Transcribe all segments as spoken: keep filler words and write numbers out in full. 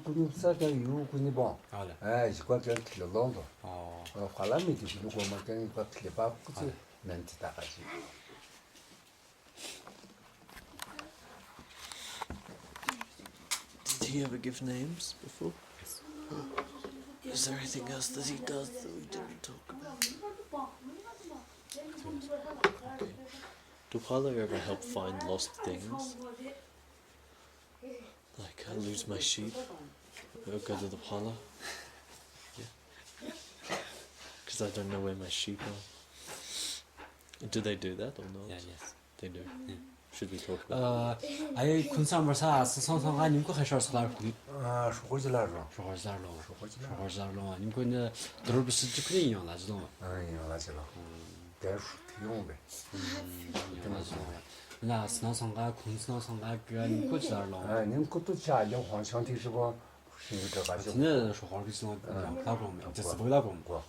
ཀུ་ནུབ་ས་ཀྱང་ཡུ་ཀུ་ནི་བོང་། ཨ་ལ། ཨ་ཞིག་པ་ཀྱང་ཁི་ལ་ལོང་དོ། ཨོ། ཧ་ལ་མི་དེ་ཀུ་ནུ་གོ་མ་ཀྱང་ཡིག་པ་ཁི་ལ་པ་ཀུ་ཚུ་མན་ཏི་ད་ཀ་ཞིག Did he ever give names before? Is there anything else that he does that we didn't talk about? Okay. Do Paula ever help find lost things? Like, I lose my sheep. I'll go to the Paula. Yeah. Because I don't know where my sheep are. Do they do that or not? Yeah, yes. They do. Should we talk about? ཨ་ཡེ་ཁུན་སམ་བར་ས་སི་སང་སང་ང་ཉིན་ཀོ་ཧེ་ཤར་སི་ལར་ཁུ། ཨ་ཧྲོ་ཁོ་ཅི་ལར་རོ། ཧྲོ་ཧོར་ཟར་ལོ། ཧྲོ་ཁོ་ཅི་ལར། ཧྲོ་ཧོར་ཟར་ལོ། ཉིན་ཀོ་ནི་དུ་རུ་བི་སི་ཅི་ཁུ་ཡིན་ཡོང་ལ་ཅི་ལོ། ཨ་ཡིན་ཡོང་ལ་ཅི་ལོ། དེ་ཧྲུ་ཐི་ཡོང་བས། དེ་མ་སོང་བས། ན་སི་ན་སང་ག་ཁུན་སི་ན་སང་ག་གི་ཉིན་ཀོ་ཅི་ལར་ལོ། ཨ་ཉིན་ཀོ་ཏུ་ཅ་ཡོང་ཧོང་ཆང་ཐི་ཧྲི་བོ་ཧྲིན་གི་ཏྲ་ག་ཅི། དེ་ནི་ཧྲོ་ཧོར་གི་སི་ལོ་ཡང་ལ་གོ་མེ་ཏི་སི་བུ་ལ་གོ་མེ། གོ།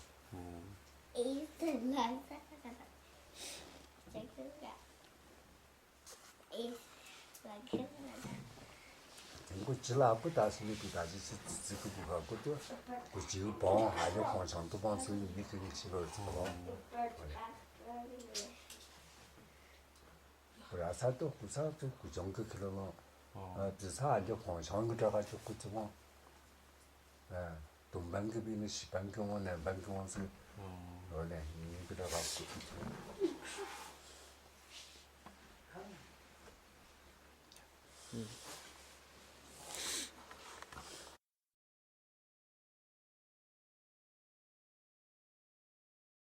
དེང་གོ་ཅི་ལ་ཀུ་ད་སི་ལི་ཀུ་ད་ཅི་སི་ཙི་ཙི་ཀུ་ཀུ་ག་ཀུ་ཏུ་ཀུ་ཅི་བོང་ཧ་ལེ་ཁོང་ཆང་ཏུ་བོང་ཚུ་ཡི་ཀུ་ནི་ཆི་ལོ་ཙི་བོང་། ར་ས་ཏུ་ཀུ་ས་ཏུ་ཀུ་ཅང་ཀུ་ཁི་ལོ་ལོ། ཨ་ཙི་ས་ཧ་ལེ་ཁོང་ཆང་གི་ཏྲ་ག་ཅུ་ཀུ་ཙི་བོང་། ཨ་དུམ་བང་གི་བི་ནི་ཤི་བང་གི་བོང་ནན་བང་གི་བོང་ཚུ། ལོ་ལེ་ཉིན་ཀུ་ཏྲ་ག་ཀུ་ཏུ་